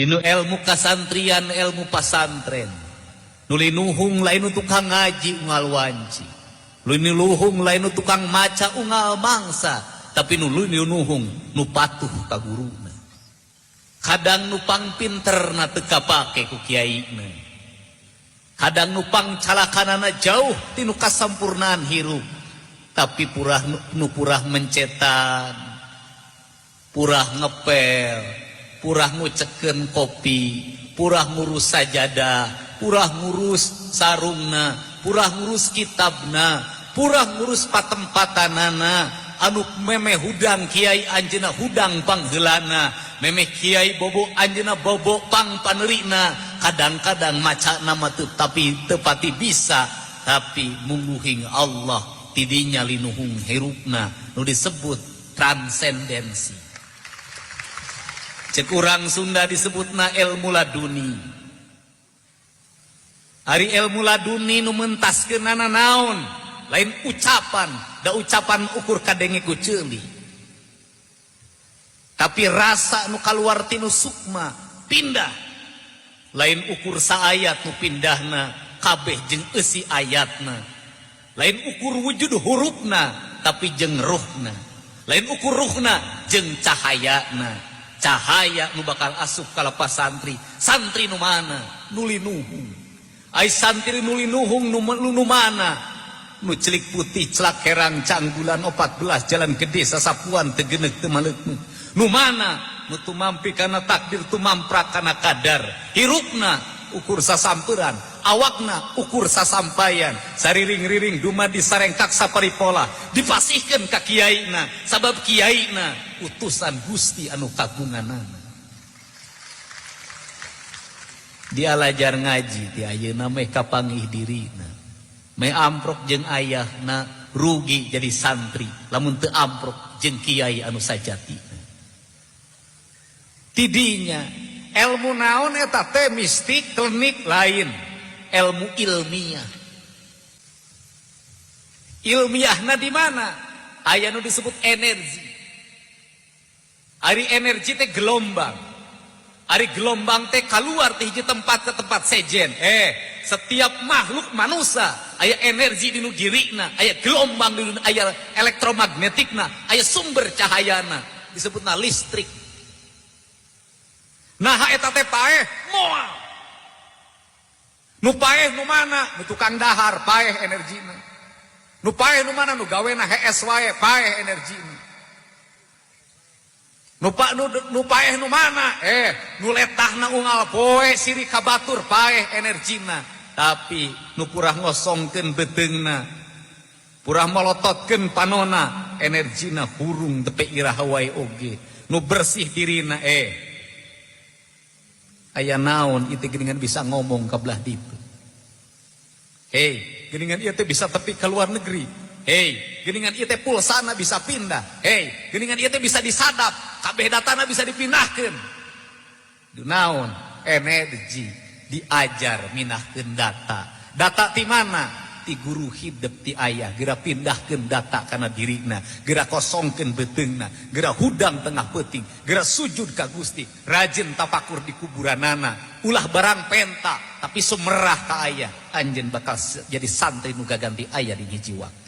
Dinu ilmu kasantrian, ilmu pasantren, nu linuhung lain tukang ngaji unggal wanci, nu linuhung lain tukang maca unggal mangsa, tapi nu linuhung nu patuh ka guruna. Kadang nu pang pinterna teu kapake ku kiaina, kadang nu pang calakanana jauh tinu kasampurnaan hirup, tapi purah nu purah mencetan, purah ngepel, purah ngucekeun kopi, purah ngurus sajadah, purah ngurus sarungna, purah ngurus kitabna, purah ngurus patempatanana. Anu memeh hudang kiai, anjeuna hudang pangheulana. Memeh kiai bobo, anjeuna bobo pang paneurina. Kadang-kadang maca nama teu tapi tepati bisa, tapi mungguhing Allah tidinya linuhung hirupna, nu disebut transendensi. Cek urang Sunda disebutna ilmu laduni. Ari ilmu laduni nu mentaskeunana naon? Lain ucapan, da ucapan ukur kadenge ku ceuli. Tapi rasa nu kaluar tinu sukma pindah. Lain ukur saayat nu pindahna, kabeh jeung eusi ayatna. Lain ukur wujud hurufna, tapi jeung ruhna. Lain ukur ruhna jeung cahayana. Cahaya nu bakal asup ka lapas santri. Santri nu mana? Nu linuhung. Ai santri nu linuhung nu mana? Nu celik putih celak herang canggulan 14 jalan gede sasapuan teu geneuk teu maleukmeuk. Nu mana? Nu tumampi kana takdir, tumamprak kana kadar. Hirupna ukur sasamperan, awakna ukur sasampayan, sariring-riring dumadi sarengkak saparipola, dipasihkeun ka kiaina, sabab kiaina utusan Gusti anu kagunganana. Dia lajar ngaji ti ayeuna meh kapanggih dirina. Meh amprok jeung ayahna rugi jadi santri, lamun teu amprok jeung kiai anu sajati. Tidinya ilmu naon eta teh, mistik klinik lain, ilmu ilmiah. Ilmiahna di mana? Aya nu disebut energi. Ari energi teh gelombang. Ari gelombang teh keluar ti hiji tempat ke tempat sejen. Setiap makhluk manusia aya energi di nu dirina, aya gelombang di nu, aya elektromagnetikna, aya sumber cahayana, disebutna listrik. Nah, eta teh paeh moal. Nu paeh nu mana? Nu tukang dahar paeh energina. Nu paeh nu mana? Nu gawena hees wae paeh energina. Nu pa, nu, nu paeh nu mana? Nu letahna unggal poe siri ka batur paeh energina. Tapi nu purah ngosongkeun beuteungna, purah molototkeun panona, energina hurung tepe iraha wae oge. Nu bersih dirina, aya naon itu geuningan bisa ngomong ka belah ditu. Hei, geuningan ieu teh bisa tepi ke luar negeri. Hei, geuningan ieu teh pulsana bisa pindah. Hei, geuningan ieu teh bisa disadap, kabeh datana bisa dipindahkeun. Du naon? Energi diajar minahkeun data. Data ti mana? Ti guru hidup, ti ayah. Geura pindahkeun data kana dirina, geura kosongkeun beuteungna, geura hudang tengah peuting, geura sujud ka Gusti, rajin tapakur di kuburanana, ulah barang penta tapi sumerah ka ayah. Anjeun bakal jadi santri nu gaganti ayah di hiji waktu.